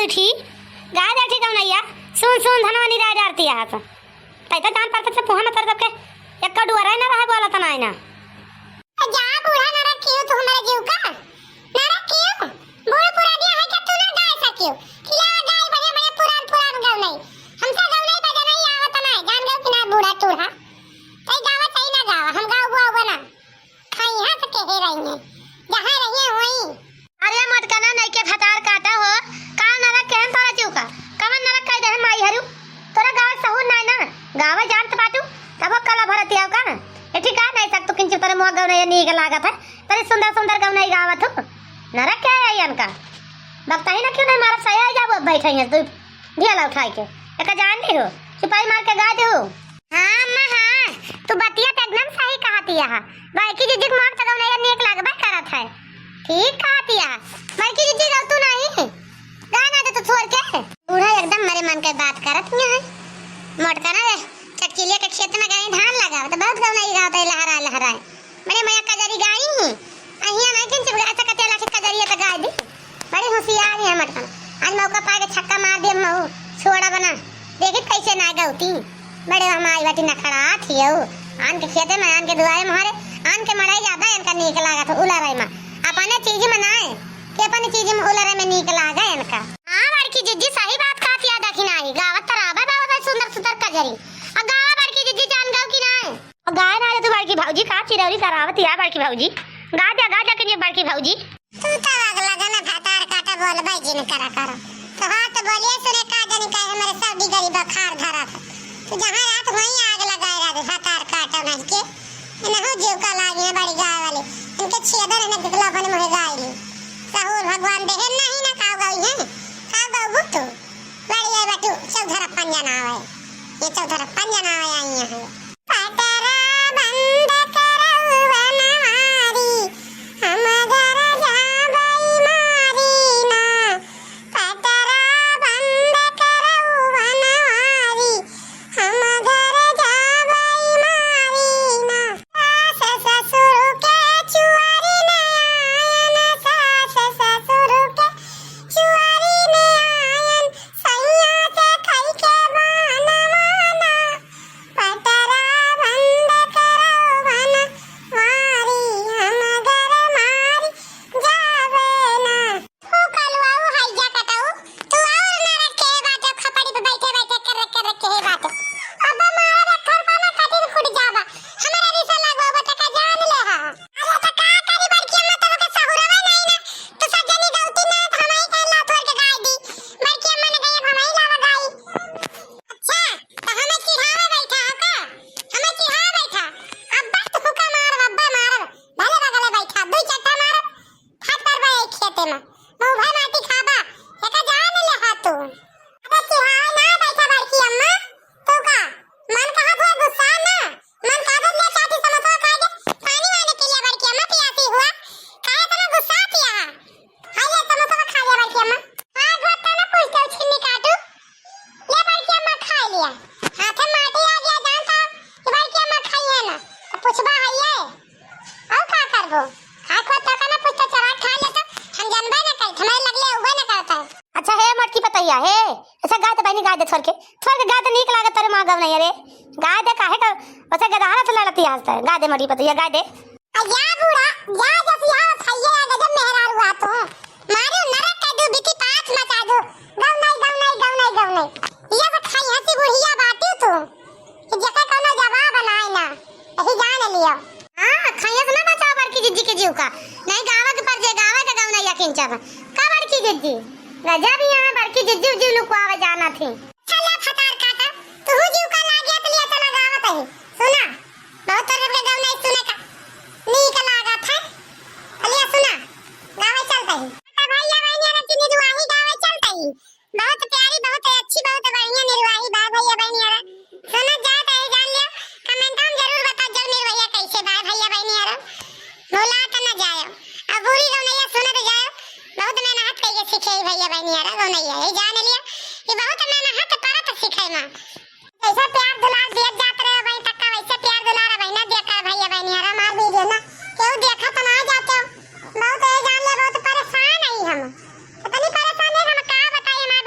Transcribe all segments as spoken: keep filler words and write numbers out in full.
ठीक, गाय दे ठीक गवनैया, सुन सुन धनवनी राय डारती है। तै तो जान पड़ता से पुहा मतर सबके एक डुअर है ना रहे बोला तना है ना। जा बूढ़ा ना रखियो तू हमारे जीव का, ना रखियो। बूढ़ पुरानिया है कि तू ना गाय सकियो। खिया गाय बड़े बड़े पुरान पुरान गवनई। हमसे गवनई बजनई आवत ना है, जान गयो कि ना बूढ़ा टूढ़ा। तै गावा चाही ना गावा, हम गाव बुआ बुआ ना। खइहाँ से केहे रही हैं, जहाँ रही हैं वहीं। अरे मटकना नहीं के भतार काटा हो, का नरक केहन तोरा जीव का? कवन नरक कह दे माई हरू? तोरा गावे सहूर नाय ना, गावे जानत बाटू, तबो कला भरत आव का? ए ठीक है, नहीं सक तू किंचु तोरे मुँह गवनैया नीक लागत है, तोरे सुंदर सुंदर गवनई गावत हो। नरक क्या है इनका? बकता ही ना क्यों नहीं मारब सही आ जाबो, बैठे हैं तू ढेला उठाई के। एका जान नहीं हो, चुपाई मार के गा दे हो। हाँ अम्मा, हाँ, तू बतिया तो एकदम सही कहतिया है। बड़की जिज्जी के मुँह से गवनैया नीक लगबे करत है। ठीक कहतिया, बड़की जिज्जी गौ तू नहीं, गा ना दे तू छोड़ के। बूढ़ा एकदम मरे मन के बात करत हियाँ है। मोटका ना रे, चटकीलिया के खेत में गई धान लगावे, तो बहुत गवनई गावत है, लहराए लहराए। बड़े मया कजरी गाई ही। अहिया नहीं किन चुप गाय सकते लाठी कजरिया तो गाय दी। बड़ी होशियार है मटकन। आज मौका पाए के छक्का मार दिए मऊ, छोड़ा बना। देखी कैसे ना गौती। बड़े हम आई बाटी नखड़ा थियो। आन के खेते में, आन के दुआरे मोहरे, आन के मड़ाई ज्यादा इनका नीक लागत हो उलरे में। अपने चीज में ना है, कि अपनी चीज में उलरे में नीक लागे इनका। हाँ, बड़की जिज्जी सही बात कहती है, देखी नाही, गावत तराबा बाबा सुंदर सुंदर कजरी। आ गावा बड़की जिज्जी जान गौ कि नाही? गाय ना रे तू बड़की भौजी, का चिरौरी करावत या बड़की भौजी? गा दे, गा दे के बड़की भौजी। तू तो आग लगा ना भतार काटा बोलबे जिन करा करो। तो हाँ तो बोलिए सुने का जानी काहे हमारे सब डिगरी बखार धरा था। तू जहाँ रात वहीं आग लगाए रहा भतार काटा नहीं के। इनहु जीव का लागी है बड़ी गाय वाली। इनके छेदर इन्हें गुदला भन मुहे गाय ली। सहूर भगवान देहे नहीं ना काव गई है। काव गऊ तू। बड़ी है बटू चौधर पंजन आवे। ये चौधर पंजन आवे आई है। पटरा बंद करौ बनवारी, हम घर जाबै मारी ना। पटरा बंद करौ बनवारी, हम घर जाबै मारी ना। सास ससुर के चुआरी में आयन, सास ससुर के चुआरी में आयन, सैया से खाई के बनवाना। पटरा बंद करौ बनवारी, हम घर मारी जाबै ना। तू कलुआऊ है जा कटाऊ, तू और नरक के बाटो खपड़ी पे बैठे बैठे कर रख कर रखे है बाटो। अब मारा रखर पाना कटिन खुट जाबा, हमरा रिसा लागो बता का जान ले हा। अरे तो का करी बड़की अम्मा, तब के सहुरवा नहीं ना, तो सजनी गलती ना तो हमारी कहला थोड़ के गाय दी। बड़की अम्मा ने गई हमारी लावा गाय। अच्छा, तो हमें चिढ़ावे बैठा हो का? हमें चिढ़ावे बैठा। अब्बा तो हुक्का मारब, अब्बा मारब। भले बगले बैठा, दू चट्टा मारब, फाट पर बा एक खेते में। मुँह भर माटी खाबा, एका जान ले हाथ तू। अबे चिढ़ावे ना बैठा बड़की अम्मा, तू का? मन कहा हुआ गुस्सा ना, मन कहा ले चाटी समोसा खा के पानी वाले पी लिया बड़की अम्मा, पियासी हुआ। काहे इतना गुस्सा किया? हाय, ये समोसा खा लिया बड़की अम्मा। हाँ, घोटा ना पूछते हो, छिन्नी काटू। ले बड़की अम्मा खा लिया। हाथे माटी आ गया, जानता कि बड़की अम्मा खाई है ना। तो पूछबा है ये। और का करबो? हाथ होत तो का ना पूछता, चरा खा लेता। हम जानबे ना करत, हमारे लगले उबे ना करता है। अच्छा हे मोटकी पतैया, हे, अच्छा गाय दे बहनी, गाय दे थोर के, थोर के गाय दे, नीक लागत तोरे माँ गवनैया रे। गाय दे काहे का, वैसे गदहारा से लड़ती हंसता है। गाय दे मोटकी पतैया, गाय दे। आ जा बूढ़ा, जा जसिया भैया गजब मेहरारू आ तो। मारो नरक का दू बिटी पाँच मचा दो। गवनई, गवनई, गवनई, गवनई। ये तो खाई हंसी बुढ़िया बाटी तू। कि जेकर कौनो जवाब नाय ना। यही जान लियो। हाँ, खाइए से ना बचाओ बड़की जिज्जी के जीव का। नहीं गावा के पर जे गावा के गवनैया किंचब। का बड़की जिज्जी? गजब यहाँ बड़की जिज्जी उज्जी लुकवावे जाना थी। चला फटार काटा, तुहू जीव का लागिया त लिया चला गावत ही। सुना, बहुत तोर के गवनई सुने का नीक लागत है। लिया सुना, गावे चलत ही। भैया बहनी अरे चिन्नी दुआही गावे चलत ही। बहुत प्यारी, बहुत अच्छी, बहुत बढ़िया निरवाही बा भैया बहनी अरे। सुना जात है, जान लिया, comment में जरूर बता, जरूर निरवैया कैसे बा भैया बहनी अरे। भुला के न जायो। अब बुरी गौनैया सुनत जायो। बहुत मेहनत कइके सीखे ही भैया बहनी अरे गौनैया। ये जान लिया कि बहुत मेहनत परत सीखे माँ। जैसा प्यार दुलार दियत जात रहे भाई तक्का वैसे प्यार दुलार अब ना दिया कर भैया बहनी अरे। हमार video ना केहू देखा तो ना जाते हो। बहुत ये जान ले बहुत परेशान है हम। इतनी परेशान है हम का बताई हमार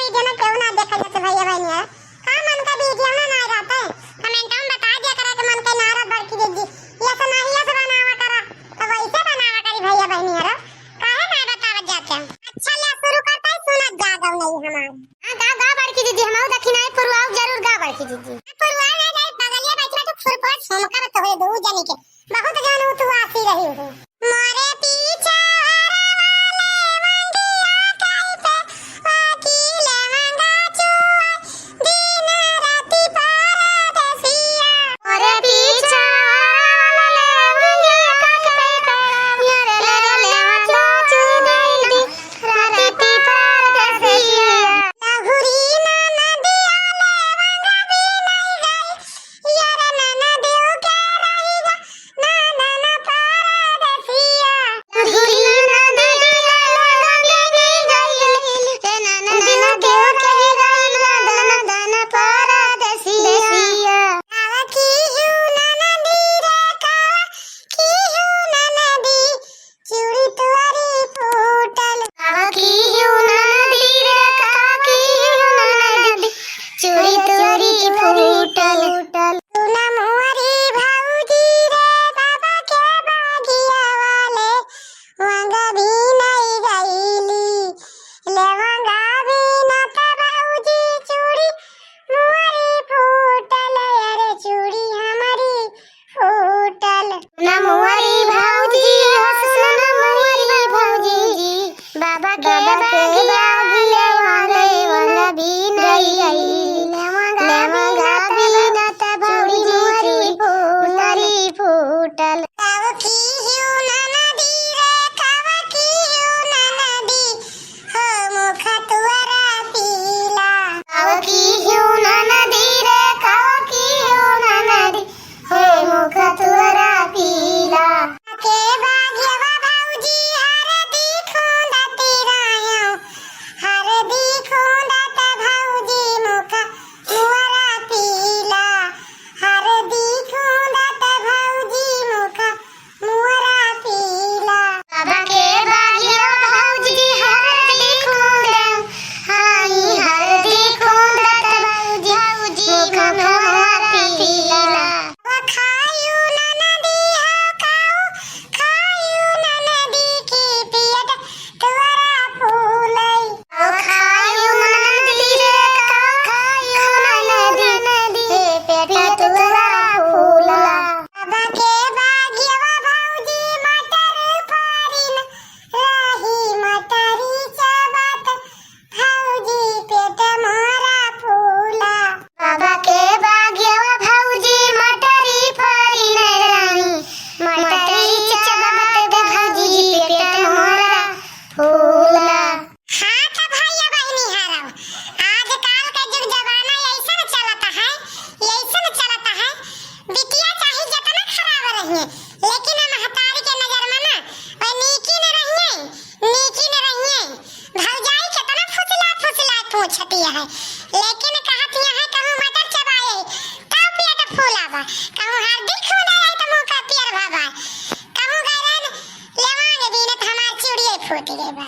फूट गए बा।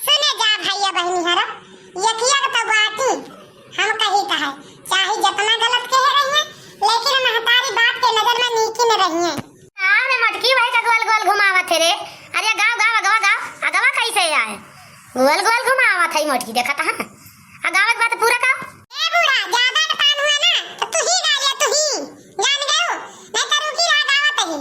सुने जा भैया बहिनी हरो, यकिया के तो बाटी हम कही त है, चाहे जितना गलत कहे रही है, लेकिन महतारी बाप के नजर में नीकी न रही है। गाँव में मोटकी भाई का गोल गोल घुमावत है रे। अरे गाँव, गाँव, अगवा, गाँव, अगवा कैसे आए? गोल गोल घुमावत है मोटकी, देखत है। आ गाँव के बात पूरा गाँव। ए बूढ़ा, ज्यादा के तान हुआ ना, तो तू ही गा लिया, तू ही। जान गयो, नहीं तो रुकी रहा गावत ही।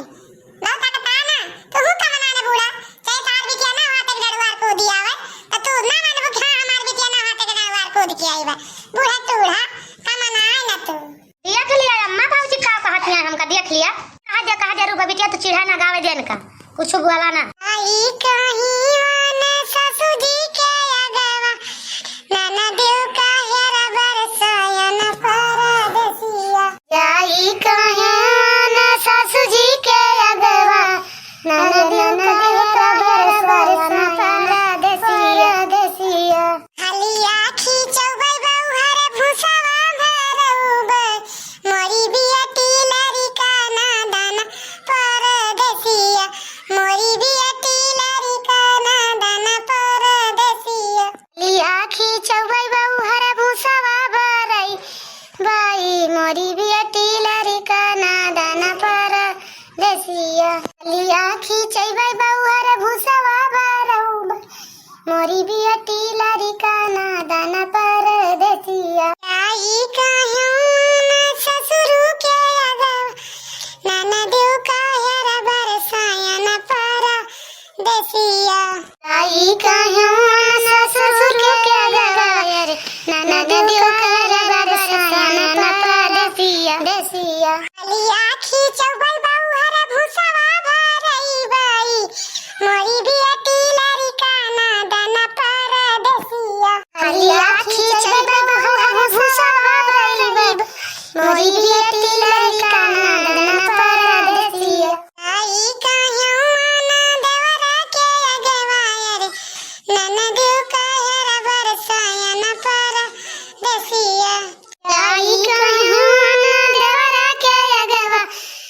बहुत ताकत आ ना, तू हूँ कमना ने बूढ़ा, चाहे तार बिटिया ना हाथे के डरुआर कूदी आवे, तो तू ना मानबू कि हाँ, हमार बिटिया ना हाथे के डरुआर कूद के आई बा। बूढ़ा टूढ़ा, कमना आए ना तू। देख लिया अम्मा, भौजी का कहत हियाँ हमका, देख लिया। कहा दे, कहा दे, रुक बिटिया, तू चिढ़ा ना, गावे देन का, कुछ बोला ना। आई कहीं वन ससुर जी के अगवा, ननदियो का हेरा बरसायन परदेसिया। जाई कहे न सासू जी के अगवा, ननदियो का हेरा बरसायन परदेसिया। हलिया खींचौबै बौहर भूसवा भरौबै, मोरी बियटी लरिका ना दाना परदेसिया, मोरी बियटी लरिका ना दाना परदेसिया। लिया खींचौबै बौहर भूसवा बरई, बाई मोरी बियटी लरिका ना दाना परदेसिया। लिया खींचौबै बौहर भूसवा बरऊ, मोरी बियटी लरिका ना दाना परदेसिया। आई कहे न ससुर के अगवा, ननदियो का हेरा बरसायन परदेसिया। आई कहे न ससुर के अगवा, ननदियो का हेरा बरसायन परदेसिया। देसिया। हलिया खींचौबै बौहर भूसवा भरौबै, मोरी बियटी लरिका ना दाना परदेसिया। हलिया खींचौबै बौहर भूसवा भरौबै, मोरी बियटी लरिका ना दाना परदेसिया। आई कहे न देवरा के अगवा, अरे ननदियो का हेरा बरसायन परदेसिया। आई कहे न देवरा के अगवा,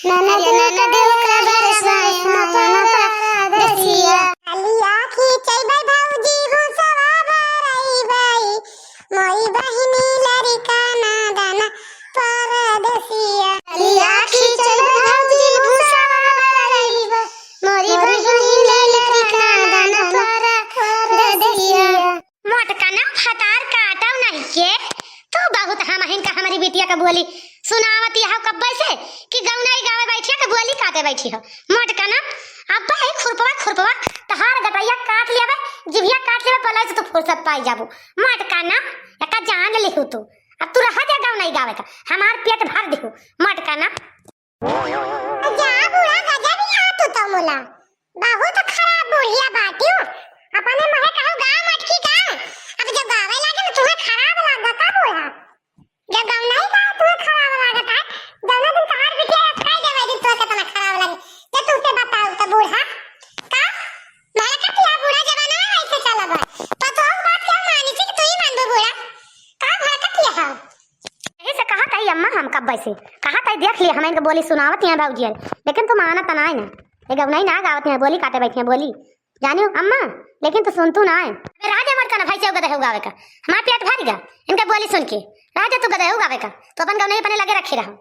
ननदियो का हेरा बरसायन परदेसिया। हलिया खींचौबै भौजी भूसवा भरौबै, मोरी बहिनी लरिका ना दाना परदेसिया। हलिया खींचौबै भौजी भूसवा भरौबै, मोरी बहिनी लरिका ना दाना परदेसिया। मोटका ना भतार काटौ नहीं के, तू बहुत हमहिन का हमरी बिटिया का बोली सुनावत हौ कब्बै से कि गौनई गावे बैठी है कि बोली काटे बैठी हौ। मोटका ना, अब भाई खुरपवा, खुरपवा, तहार गटैया काट लेबे, जिभिया काट लेबे, पलई से तू फुर्सत पाई जाबू। मोटका ना, एका जान लिहू तू। अब तू रहा दे गौनई गावे का, हमार पेट भर दिहू। मोटका ना। जा बूढ़ा, गजब यहाँ तू तो मुला। बहुत खराब बुढ़िया बाटियो। अपने मुँहे कहू गाँव मटकी का। अब जब गावे लागे ना तुहे खराब लागे का बूढ़ा? जब गाँव नहीं का तुहे खराब लागत है, जौना दिन तहार बिटिया अटकाई देवे दिन तोके तना खराब लागे। जब तुमसे बताऊ तो बूढ़ा, का? भड़कत या बूढ़ा जमाना है वैसे चलब है। पतोह बात के मानी थी कि तू ही मानबू बूढ़ा। का भड़कत या हो? यही से कहत हई अम्मा हम कब्बै से। कहत हई देख लिया हम इनके बोली सुनावत हैं भौजी है। लेकिन तू मानत नाय ना। ये गौनई ना गावत हैं, बोली काटे बैठी हैं, बोली। जानियो अम्मा, लेकिन तू सुनतू ना है। अबे राजा मटका ना भाई से गदे हो गावे का। हमार पेट भर गया इनका बोली सुन के। राजा तू गदे हो गावे का। तो अपन गौनई अपने लगे रखे रहा।